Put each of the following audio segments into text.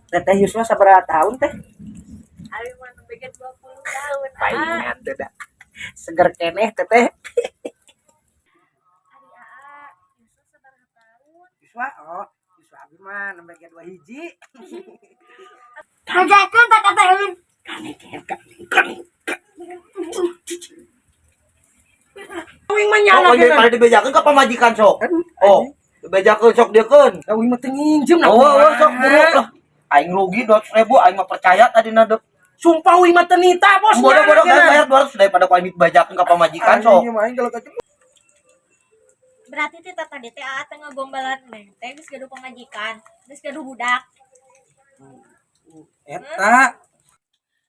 Teteh yuswa sabaraha tahun teh? Abi mah nembe 20 tahun. Ah, Palingan teh da. Seger keneh teteh. Ari Aa, yuswa sabaraha tahun? Yuswa, oh, yuswa abi mah nembe ge 2 hiji. Bejakeun tak kata Elin. Uing mah Oh, nyala oh, daripada dibejakeun ka pamajikan sok. Oh, dibejakeun sok diekeun. Da uing mah teu nginjem. Oh, oh, sok buru lah. Aing rugi 200 ribu, aing mah percaya tadi nade. Sumpah uing mah teu nita, bos. Bodoh-bodoh kan bayar 200 daripada ku aing dibejakeun ka pamajikan sok. Aing kalau kacau. Berarti teh tadi teh Aa teh ngagombalan neng teh geus gaduh pamajikan, geus gaduh budak. Eta.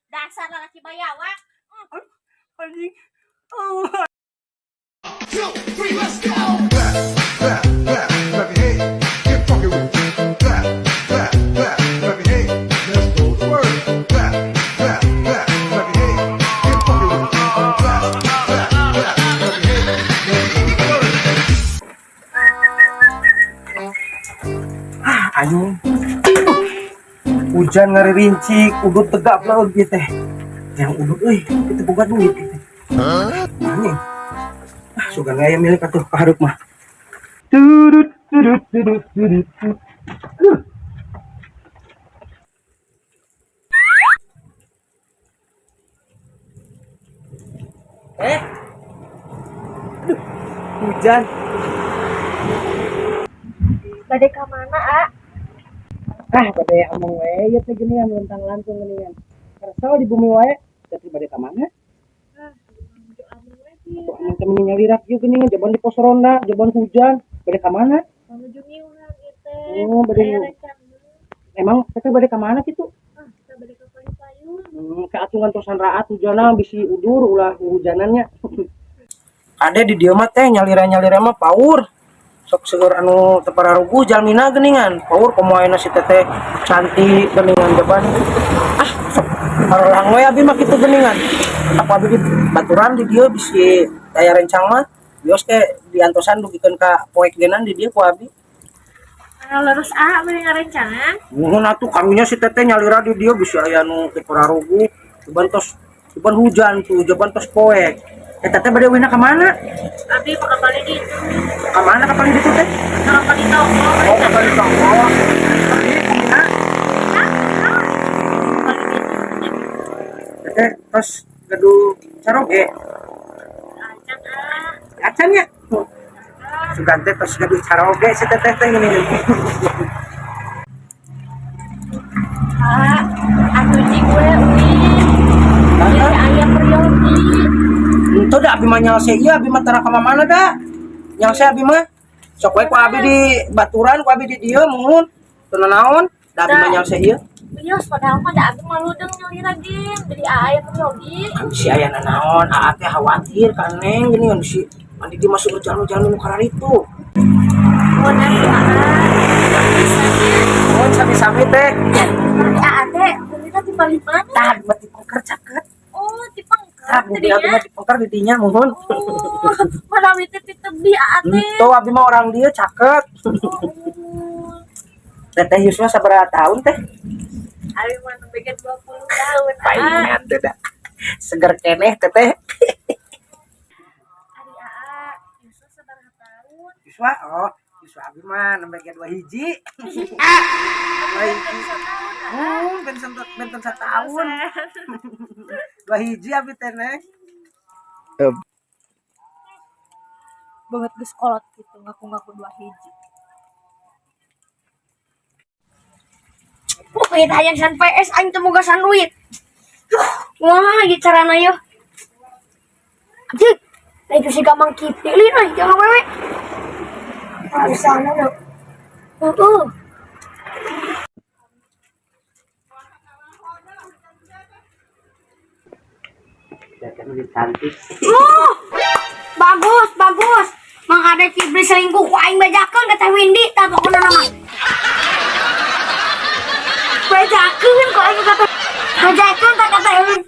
Dasar lalaki bayawak. Anjing. Oh. Two, three, let's go! Clap, clap, clap, clap your hands. Get funky with it. Clap, clap, clap, clap your hands. Let's go to work. Clap, clap, clap, clap your hands. Get funky with it. Clap, clap, clap, clap your hands. Let's go to work. Ah, anjing. Hujan ngaririncik, udut tegap lah ieu teh. Yang udut euy, kita boga duit ieu teh. Anjing. Ah, sugan aya milik atuh kahareup mah. Turut turut turut turut. Aduh. Eh. Aduh, hujan. Bade ka mana, A? Ah, bade ameng we ieu teh geuningan luntang lantung geuningan. Kesel di bumi wae, teh bade ka mana? Ah, menuju ameng we sih. Tuh ameng teh meni nyalirak ieu geuningan jaban di pos ronda, jaban hujan. Bade ka mana? Menuju ngiuhan ieu teh. Oh, bade Aya ngiuhan. rencana. Emang teteh bade ka mana kitu? Ah, kita bade ka payun. Keatungan tosan raat hujanna bisi udur ulah hujanannya. Ade di dieu mah teh nyalira-nyalira mah paur. Sok seueur anu teu pararuguh jalmina geuningan. Paur komo ayeuna si teteh cantik geuningan jaban. Ah, sok harelang we abi mah kitu geuningan. Tak abi di baturan di dieu bisi aya rencang mah. Bios teh diantosan dugikeun ka poek genan di dieu ku abi. Anu leres A bade ngarencangan. Nuhun atuh karunya si teteh nyalira di dieu bisi aya nu teu pararuguh. Jaban tos jaban hujan tuh, jaban tos poek. Eh teteh bade uihna ka mana? Abi mah ka palih ditu. Ka mana ka palih ditu teh? Ka palih toko. Oh, ka palih toko. Tapi kumina Palih ditu. teteh tos gaduh caroge. Acan A. Acan nya. Sugan teh tos gaduh caroge si teteh teh gini. Ah, atuh cik we uih. Ieu aya peryogi. Ento da abi mah nyalse ieu abi mah tara ka mana da. Nyalse abi mah. Sok we ku abi di baturan ku abi di dieu muhun. Teu nanaon, da abi mah nyalse ieu. Wios padahal mah da abi mah ludeng nyalira ge beli aya peryogi. Kan bisi aya nanaon, aa teh khawatir ka Neng gini kan bisi mandi di masuk ke jalan-jalan nu kararitu. Nuhun atuh Aa. Bisanya Oh, sami-sami teh. berarti Aa teh beulinya ti palih mana? Tah, di mah ti pengker caket. Oh, ti pengker Tah, bumi abi tadinya. mah ti pengker di dinya muhun. Oh, manawi teh ti tebi Aa teh. Ento abi mah orang dieu caket. Oh. Teteh yuswa sabaraha tahun teh? Abi mah nembe 20 tahun. Ah, Palingan teh da. Seger keneh teteh. Ari Aa, yuswa sabaraha tahun? Yuswa, oh, yuswa abi mah nembe ge 2 hiji. 2 hiji. Benten satahun Aa. Benten benten satahun. 2 hiji abi teh Neng. Banget geus kolot gitu ngaku-ngaku 2 hiji. Wah, kita hayang san PS aing teu boga san duit. Duh, kumaha ieu carana yeuh? Anjing, nah itu si Gamang Kipli nah, jangan wewe. Ah, bisa na. Heeh. Teteh lebih cantik. Oh, bagus, bagus. Mang ada Kipli selingkuh ku aing bejakeun ka Teh Windy, tah pokona nama. Bejakeun ku aing ka Teh. Bejakeun ka Teh Windy.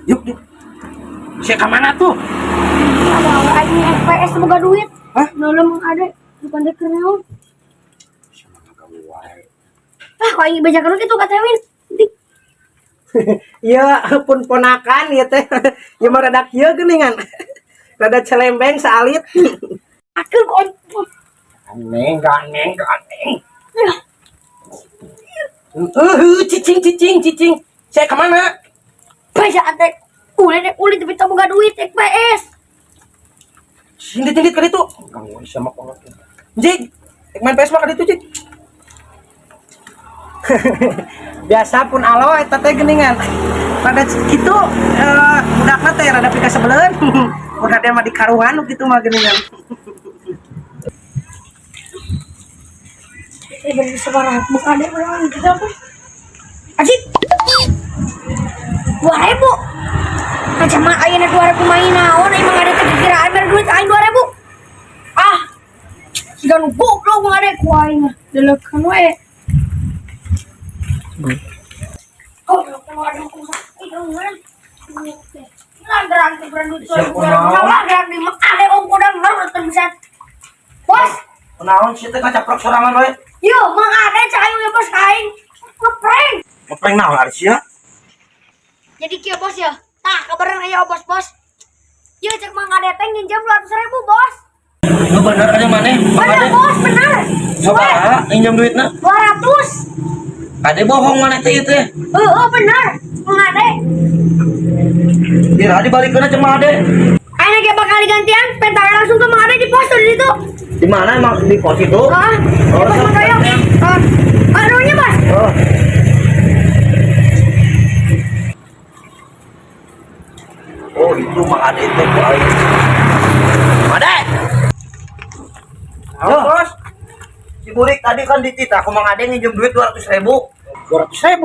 Yuk, yuk. Sia ka mana tuh? Ada aing FPS boga duit. Hah? Nolong Mang Ade, bukan dek naon. Ah, kok aing bejakeun kitu ka Tewin. Iya, pun ponakan ieu teh. Ieu mah rada kieu geuningan. Rada celembeng saalit. Akeun kok aing. Aneh, gandeng, gandeng. Cicing, cicing, cicing. Saya kemana? Beja teh. Ulin dek ulin tapi teu boga duit FPS. Sindit, sindit ka ditu. Gangguan sama kolot. Jig, main PS mah ka ditu, Jig. Biasa pun alo eta teh geuningan. Rada kitu budakna teh rada pikasebeleun. Mun hade mah dikaruan nu kitu mah geuningan. Eh, bener sabaraha Mang Ade urang gitu apa? Ajik. 2.000. Macam mah ayeuna 2.000 main naon aing Mang Ade teh kikiraan mere duit aing 2.000. Ah. Siga nu goblok Mang Ade ku aing mah. Delekeun we. Oh, aduh, langgaran teh beran duit 2.000. Langgaran di Mang Ade ongko dan ngarut teu bisa. Bos, Kunaon sih teh kacaprok sorangan we? yo Mang Ade cak aing we bos aing ngeprank. Ngeprank naon ari sia? Jadi kieu bos ya. Tah, kabaran aya bos bos. Yo cek Mang Ade teh nginjem 200.000 bos. Lu bener aja maneh? Bener bos, bener. Sabaraha nginjem duitna? 200. Ade bohong maneh teh ieu teh. Heeh, bener. Mang Ade. Biar dibalikeun aja Mang Ade. Ayeuna ge bakal digantian, pentar langsung ke Mang Ade di pos tuh di situ. Di mana emang di pos itu? Ah, di Oh, pos sok. Mang Doyok. Ah, anunya bos. Oh. Oh, itu Mang Ade teh ku aing. Ade. Naon, Bos? Si Burik tadi kan dititah ku Mang Ade nginjem duit 200.000. 200.000.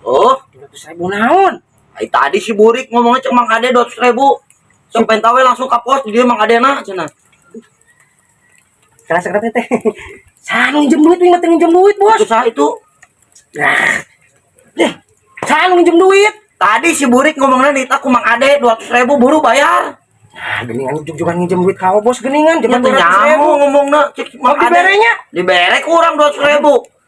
Oh, 200.000 naon? ai tadi si Burik ngomongnya cek Mang Ade 200.000. Sok penta we langsung ka pos di dieu Mang Ade na cenah. Kelas sekarang teh. Saha nu nginjem duit, mah teu nginjem duit, Bos. Itu saha itu? Nah. Deh, saha nu nginjem duit? Tadi si Burik ngomongnya dititah ku Mang Ade 200.000 buru bayar. Nah, geningan ujug-ujugan nginjem duit ka bos geningan Nya zaman teu nyaho ngomongna cek Mau Mang Ade. diberenya? Dibere kurang 200.000.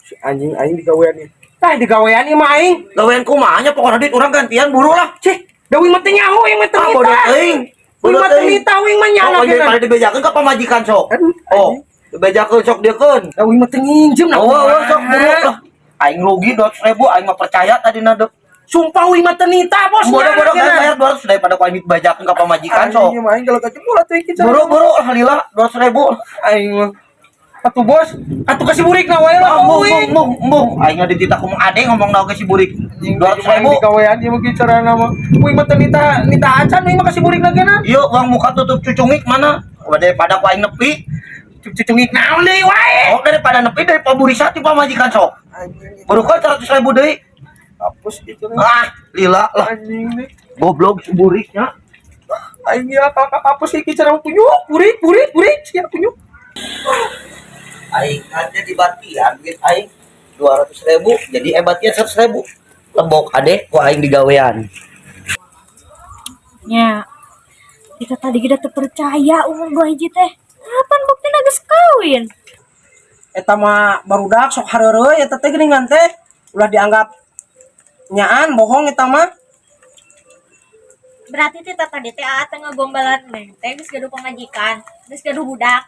Si anjing aing digawean ieu. Tah digawean ieu mah aing. Gawean kumaha nya pokokna duit urang gantian buru lah. Cih, da uing mah teu nyaho aing mah teu Ah, bodoh nita. teuing. Uing Bodoh mah teu teuing. nita uing mah nyana Pokoknya geuna. daripada dibejakeun ka pamajikan sok. Aduh, Oh, dibejakeun sok diekeun. Da uing mah teu nginjem nah. Oh, oh, sok buru lah. Aing rugi 200.000, aing mah percaya tadi na dek. Sumpah uing mah teu nita, Bos. Bodoh-bodoh Nyana kan geuna. bayar 200 daripada ku aing dibejakeun ka pamajikan sok. Anjing mah aing kalau kacemul atuh iki. Buru-buru lah lila 200.000. Aing mah. Atuh bos, atuh kasih burik na wae lah Ah, embung, uing. embung, embung. Aing mah dititah ku Mang Ade ngomong na oge si Burik. 200.000. Digawean ieu mah carana mah. Uing mah teu nita nita acan uing mah kasih burik na geuna. Yuk, uang muka tutup cucungik mana? Daripada ku aing nepi. Cucungik naon deui wae. Oh, daripada nepi dari paburisa ti pamajikan sok. Anjing, Baru kan 100.000 deui. hapus gitu nih. Ah, lila lah. Anjing nih. Goblok si Buriknya. Aing ya kakak hapus iki cara punyuk, burik, burik, burik, sia punyuk. Aing kan di batian duit aing 200.000 jadi batian 100.000. Lebok ade ku aing digawean. Nya. Kita tadi kita terpercaya umur 2 hiji teh. Kapan buktina geus kawin? Eta mah barudak sok hareureuy eta teh geuningan teh. Ulah dianggap nyaan bohong eta mah. Berarti tita tadi teh aa teh ngagombalan neng teh geus gaduh pamajikan, geus gaduh budak.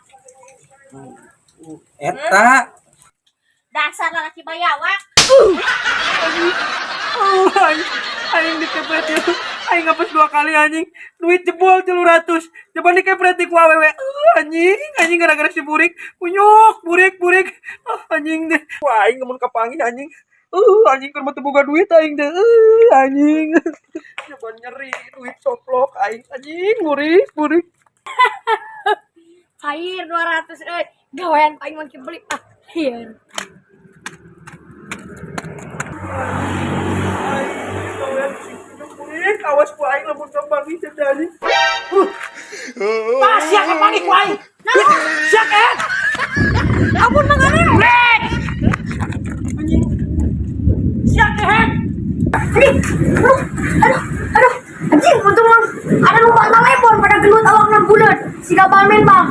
Eta. Dasar lalaki bayawak. Oh, aing, aing dikepret ya. Aing ngapes dua kali anjing. Duit jebol 300. Coba dikepret di ku awewe. Anjing, anjing gara-gara si burik. Kunyuk, burik, burik. Ah, anjing deh. Wah, aing mun kapanggih anjing. Anjing keur mah teu boga duit aing deh. Anjing. Coba nyeri duit soplok aing anjing, burik, burik. Cair 200 euy. Gawean paling makin beli. Ah, iya. Burik, awas ku aing lamun kapanggih teh anjing. Pas sia kapanggih ku aing. Sia kan? Ampun Mang Ade. Anjing. Sia kehen. Aduh, aduh, aduh. Anjing, untung mah ada nu telepon pada gelut awakna buleud. Siga balmen bang.